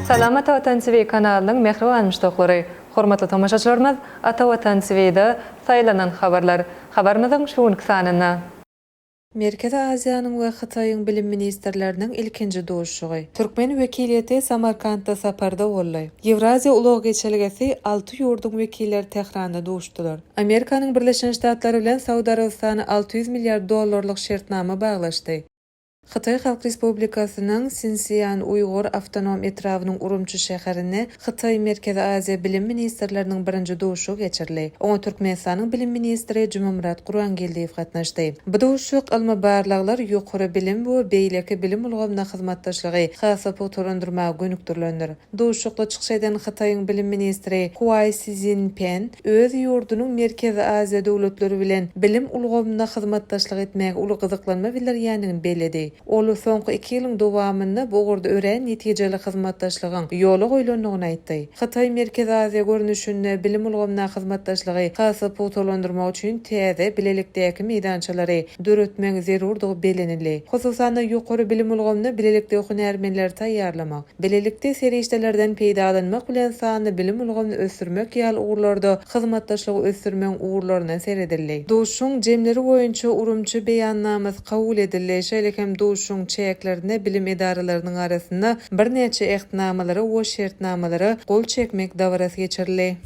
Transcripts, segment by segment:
Salam Ata Watan TV kanalynyň mähriban muşdaklary! Hormatly tomaşaçylarymyz, Ata Watan TV-de saýlanan habarlar. Habarymyzyň şu günki sanynda. Merkezi Aziýanyň we Hytaýyň bilim ministrleriniň ilkinji duşuşygy. Türkmen wekiliýeti Samarkantda saparda boldy. Ýewraziýa ulag geçelgesi alty ýurduň wekilleri Tähranda duşdular. Amerikanyň Birleşen Ştatlary bilen Saud Arabystany 600 milliard dollarlyk şertnama baglaşdy. Hytaý Halk Respublikasynyň Sinszýan-Uýgur awtonom etrabynyň Urumçy şäherinde Hytaý-Merkezi Aziýa bilim ministrleriniň birinji duşuşygy geçirildi. Oňa Türkmenistanyň bilim ministri Jumamyrat Gurbangeldiýew gatnaşdy. Bu duşuşyk ylmy barlaglar, ýokary bilim we beýleki bilim ulgamynda hyzmatdaşlygy has-da pugtalandyrmaga gönükdirilendir. Duşuşykda çykyş eden Hytaýyň bilim ministri Huaý Szinpen öz ýurdunyň Merkezi Aziýa döwletleri bilen bilim ulgamynda hyzmatdaşlyk etmäge uly gyzyklanma bildirýändigini belledi. Ol soňky iki ýylyň dowamynda bu ugurda örän netijeli hyzmatdaşlygyň ýola goýlandygyny aýtdy. Hytaý Merkezi Aziýa görnüşinde bilim ulgamynda hyzmatdaşlygy has-da pugtalandyrmak üçin täze bilelikdäki meýdançalary döretmegiň zerurdygy bellenildi. Hususan-da, ýokary bilim ulgamynda bilelikde hünärmenleri taýýarlamak, Bilelikde serişdelerden peýdalanmak bilen sanly bilim ulgamyny ösdürmek ýaly ugurlarda hyzmatdaşlygy ösdürmegiň ugurlaryna seredildi. Duşuşygyň jemleri boýunça Urumçy beýannamasy kabul edildi, şeýle hem duşuşygyň çäklerinde bilim edaralarynyň arasynda birnäçe Ähtnamalara we şertnamalara gol çekmek dabarasy geçirildi.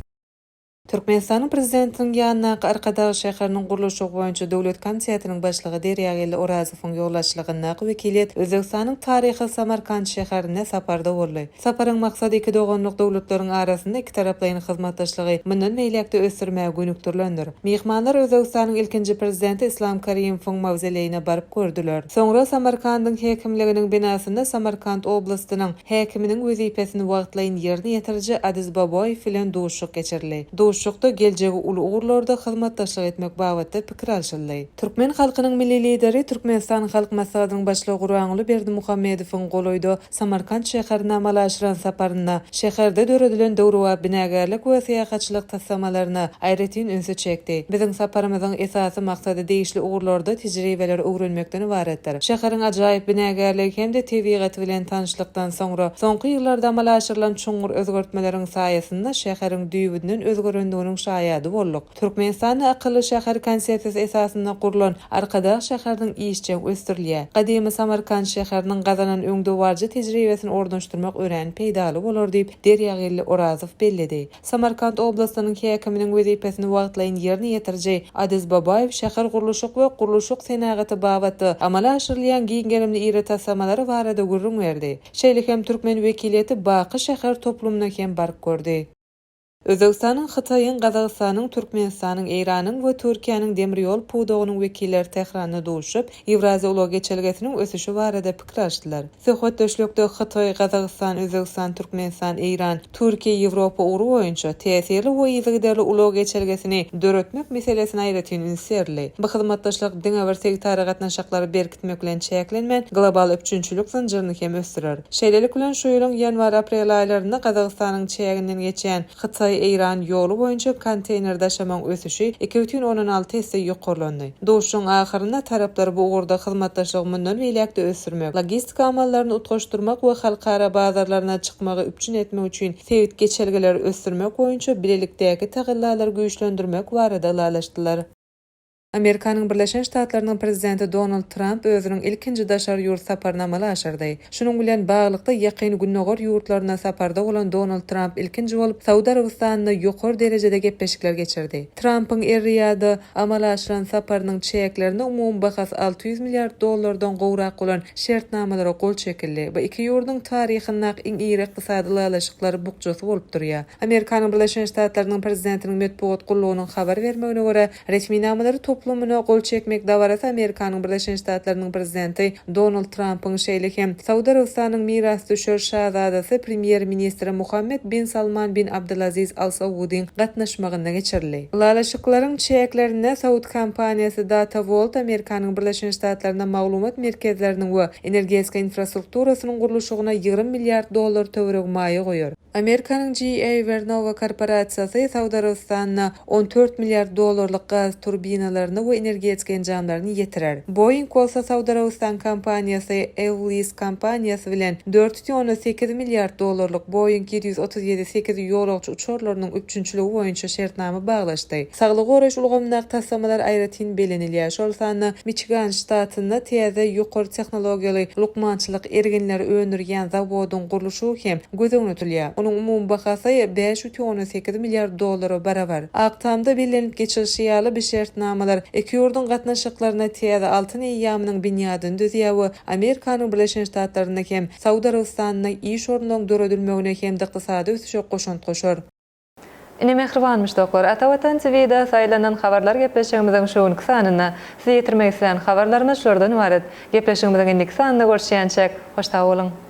Türkmenistanyň Prezidentiniň ýanyndaky Arkadag şäheriniň gurluşygy boýunça döwlet komitetiniň başlygy Derýageldi Orazowyň ýolbaşçylygyndaky wekiliýet Özbegistanyň taryhy Samarkant şäherinde saparda boldy. Saparyň maksady iki doganlyk döwletleriň arasynda ikitaraplaýyn hyzmatdaşlygy mundan beýläk-de ösdürmäge gönükdirilendir. Myhmanlar Özbegistanyň ilkinji Prezidenti Islam Karimowyň mawzoleýine baryp gördüler. Soňra Samarkandyň häkimliginiň binasynda Samarkant oblastynyň häkiminiň wezipesini wagtlaýyn ýerine ýetiriji Adiz Babaýew bilen duşuşyk geçirildi. Duşuşykda geljegi uly ugurlarda hyzmatdaşlyk etmek babatda pikir alşyldy. Türkmen halkynyň Milli Lideri, Türkmenistan Halk Maslahatynyň Başlygy Gurbanguly Berdimuhamedowyň golaýda Samarkant şäherine amala aşyran saparynda şäherde döredilen döwrebap binagärlik we syýahatçylyk taslamalaryna aýratyn ünsi çekdi. Biziň saparymyzyň esasy maksady degişli ugurlarda tejribeleri öwrenmekden ybaratdyr. Şäheriň ajaýyp binagärligi hem-de tebigaty bilen tanyşlykdan soňra, soňky ýyllarda amala aşyrylan çuňňur özgertmeleriň saýasynda şäheriň düýbünden özgerendiginiň şaýady bolduk. Türkmenistanda akylly şäher konsepsiýasy esasynda gurlan Arkadag şäheriniň işjeň ösdürilýär. Gadymy Samarkant şäheriniň gazanan öňdebaryjy tejribesini ornaşdyrmak örän peýdaly bolar diýip, Derýageldi Orazow belledi. Samarkant oblastynyň häkiminiň wezipesini wagtlaýyn ýerine ýetiriji Adiz Babaýew şähergurluşyk we gurluşyk senagaty babatda amala aşyrylýan giň gerimli iri taslamalary barada gürrüň berdi. Şeýle hem türkmen wekiliýeti Baky şäher toplumyna hem baryp gördi. Özbegistanyň, Hytaýyň, Gazagystanyň, Türkmenistanyň, Eýranyň we Türkiýäniň demir ýol pudagynyň wekilleri Tähranda duşuşyp, Ýewraziýa ulag geçelgesiniň ösüşi barada pikir alyşdylar. Söhbetdeşlikde Hytaý, Gazagystan, Özbegistan, Türkmenistan, Eýran, Türkiýe, Ýewropa ugry boýunça täsirli we yzygiderli ulag geçelgesini döretmek meselesine aýratyn üns berildi. Bu hyzmatdaşlyk diňe bir sebitara gatnaşyklary berkitmek bilen çäklenmän, global üpjünçilik zynjyryny hem ösdürer. Şeýlelik bilen, şu ýylyň ýanwar-aprel aýlarynda Gazagystanyň çäginden geçýän Hytaý-Eýran ýoly boýunça konteýner daşamagyň ösüşi 2,6 esse ýokarlandy. Duşuşygyň ahyrynda taraplar bu ugurda hyzmatdaşlygy mundan beýläk-de ösdürmek, logistika amallaryny utgaşdyrmak we halkara bazarlaryna çykmagy üpjün etmek üçin sebit geçelgeleri ösdürmek boýunça bilelikdäki tagallalary güýçlendirmek barada ylalaşdylar. Amerikanyň Birleşen Ştatlarynyň Prezidenti Donald Tramp özüniň ilkinji daşary ýurt saparyny amala aşyrdy. Şunuň bilen baglylykda, Ýakyn Gündogar ýurtlarynda saparda bolan Donald Tramp ilkinji bolup Saud Arabystanynda ýokary derejede gepleşikler geçirdi. Trampyň Er-Riýada amala aşyran saparynyň çäklerinde umumy bahasy 600 milliard dollardan gowrak bolan şertnamalara gol çekildi. Bu iki ýurduň taryhyndaky iň iri ykdysady ylalaşyklar bukjasy bolup durýar. Amerikanyň Birleşen Ştatlarynyň Prezidentiniň metbugat gullugynyň habar bermegine görä, resminamalary toplumyna gol çekmek dabarasy Amerikanyň Birleşen Ştatlarynyň Prezidenti Donald Trampyň, şeýle hem Saud Arabystanyň mirasdüşer şazadasy Premýer-ministri Muhammed bin Salman bin Abdulaziz Al Saudyň gatnaşmagynda geçirildi. Ylalaşyklaryň çäklerinde saud kompaniýasy Data Vault Amerikanyň Birleşen Ştatlarynda maglumat merkezleriniň we energetika infrastrukturasynyň gurluşygyna 20 milliard dollar töweregi maýa goýar. Amerikanyň GE Vernova korporasiýasy Saud Arabystanyna 14 milliard dollarlyk gaz turbinalaryny we energetika enjamlaryny ýetirer. Boeing bolsa Saud Arabystan kompaniýasy Air Lease kompaniýasy bilen 4,8 milliard dollarlyk Boeing 737 sekiz ýolagçy uçarlarynyň üpjünçiligi boýunça şertnama baglaşdy. Saglygy goraýyş ulgamyndaky taslamalar aýratyn bellenilýär, şol sanda Miçigan ştatynda täze ýokary tehnologiýaly lukmançylyk erginleri öndürýän zawodyň gurluşygy hem göz öňünde tutulýar. Onuň umumy bahasy 5,8 milliard dollara barabar. Ak Tamda bellenip geçilişi ýaly, bu şertnamalar iki ýurduň gatnaşyklarynda täze altyn eýýamynyň binýadyny düzýär we Amerikanyň Birleşen Ştatlarynda hem Saud Arabystanynda iş orunlaryň döredilmegine hem-de ykdysady ösüşe goşant goşar. Ine mähriban muşdaklar, Ata Watan TV-de saýlanan habarlar gepleşigimiziň şu günki sanynda size ýetirmek islän habarlarymyz şulardan ybarat. Gepleşigimiziň indiki sanynda görüşýänçäk, hoş sag boluň!